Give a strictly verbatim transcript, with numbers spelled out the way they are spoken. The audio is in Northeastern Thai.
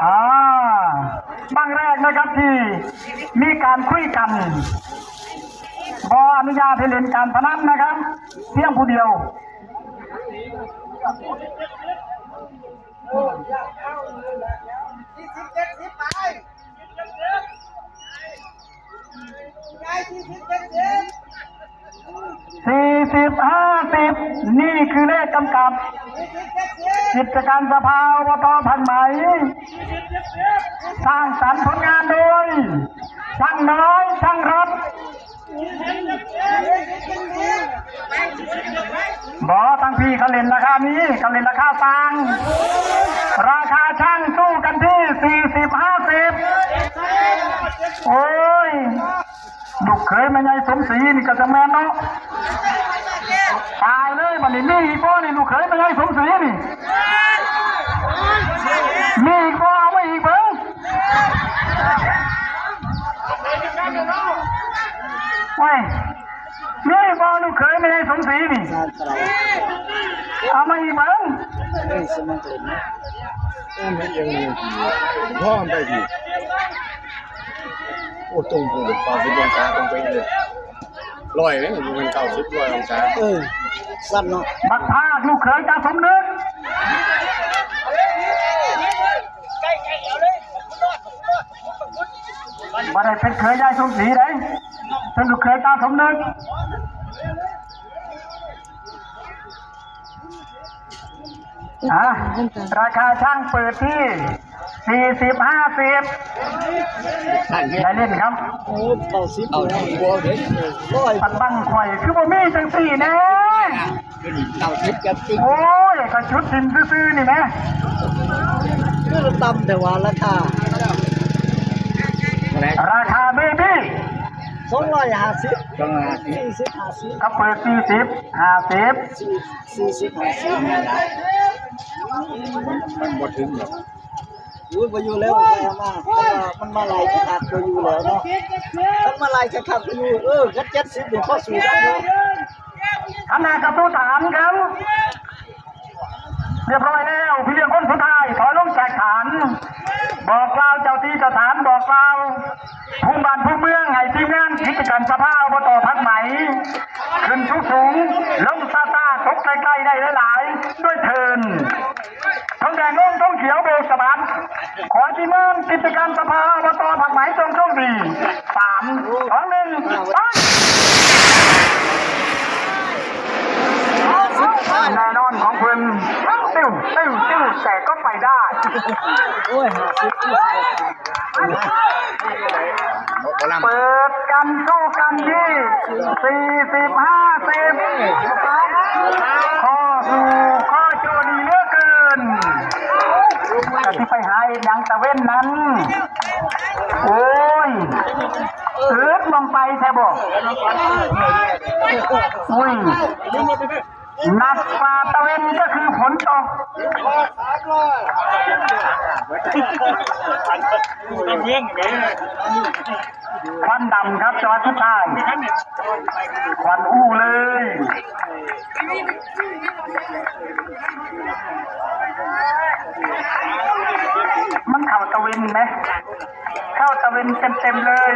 อ่าบั้งแรกนะครับที่มีการคุยกัน บ่อนุญาตให้เล่นการพนันนะครับ เพียงผู้เดียว สี่สิบ ห้าสิบ นี่คือเลขกำกับ กิจการสภา อบต ผักไหม สร้างสรรค์ผลงานโดย ช่างน้อย ช่างรัฐ บ่ ทั้งพี่เขาเล่นราคานี้ เขาเล่นราคาต่าง ราคาช่างสู้กันที่ สี่สิบ ห้าสิบ โอ้ย ลูกเขยแม่ใหญ่สมศรีนี่ก็จะแม่นเนาะ ตายเลยบัดนี้ มีอีกบ่นี่ ลูกเขยแม่ใหญ่สมศรีนี่ มีอีกบ่ เอามาอีกเบิ่ง โอ้ย มีอีกบ่ ลูกเขยแม่ใหญ่สมศรีนี่ เอามาอีกเบิ่ง เอ้ย สมัครเล่นนะ เอ้ย มันเอียงมือ พ่อมันไปดิ โอ้ ตรงพู้น เก้าสิบองศา ตรงไปเลย ร้อยเลย มันเก้าสิบ ร้อยองศา เออ สั้นเนาะ บักพร้าว ลูกเขยตาสมนึก บ่ได้เป็นเขยยายสมศรีเด้ เป็นลูกเขยตาสมนึก อ่ะ ราคาช่างเปิดที่ สี่สิบ ห้าสิบ ได้เล่นครับ โอ้ เก้าสิบ เอา ร้อย ปัดบังข่อย คือบ่มีจังสี่แน่ เก้าสิบ กับสิบ โอ้ย ก็ชุดทิมซื่อๆ นี่แหม คือต่ำแต่ว่าราคา ราคาเบบี้ สองร้อยห้าสิบ สองร้อยห้าสิบ สี่สิบ ห้าสิบ ก็เปิด สี่สิบ ห้าสิบ สี่ สี่สิบ ห้าสิบ มันบ่ถึงหรอก อุ้ย บ่อยู่แล้ว บ่เอามา เพราะว่ามันมาไล่คักๆ บ่อยู่แล้วเนาะ มันมาไล่คักๆ บ่อยู่ เออ คัน เจ็ดสิบ นี่พอสู้ได้อยู่ หันหน้าเข้าสู่ฐานครับ เรียบร้อยแล้ว พี่เลี้ยงคนสุดท้าย ถอยลงจากฐาน บอกกล่าวเจ้าที่เจ้าฐาน บอกกล่าวภูมิบ้านภูมิเมือง ให้ทีมงานกิจการสภา อบต ผักไหม ขึ้นสูงๆ ลงซาๆ ตกใกล้ๆ ได้หลายๆ ด้วยเทิน ธงแดงลง ธงเขียวโบกสมาน ขอทีมงานกิจการสภา อบต ผักไหม จงโชคดี สาม สอง หนึ่ง ไป แน่นอนของเพิ่น ติ้ว ติ้ว ติ้ว แต่ก็ไปได้ โอ้ย ห้าสิบ เปิดกันสู้กันที่ สี่สิบ ห้าสิบ ข้อสู่ข้อโจดีเหลือเกิน แต่ที่ไปหาเฮ็ดหยังตะเว้นนั้น โอ้ย อึดลงไปแท้บ่ อุ้ย หนักกว่าตะเว้นก็คือฝนตก ควันดำครับ จังหวะสุดท้าย ควันอู้เลย มันเข้าตะเวนไหม เข้าตะเวนเต็มๆเลย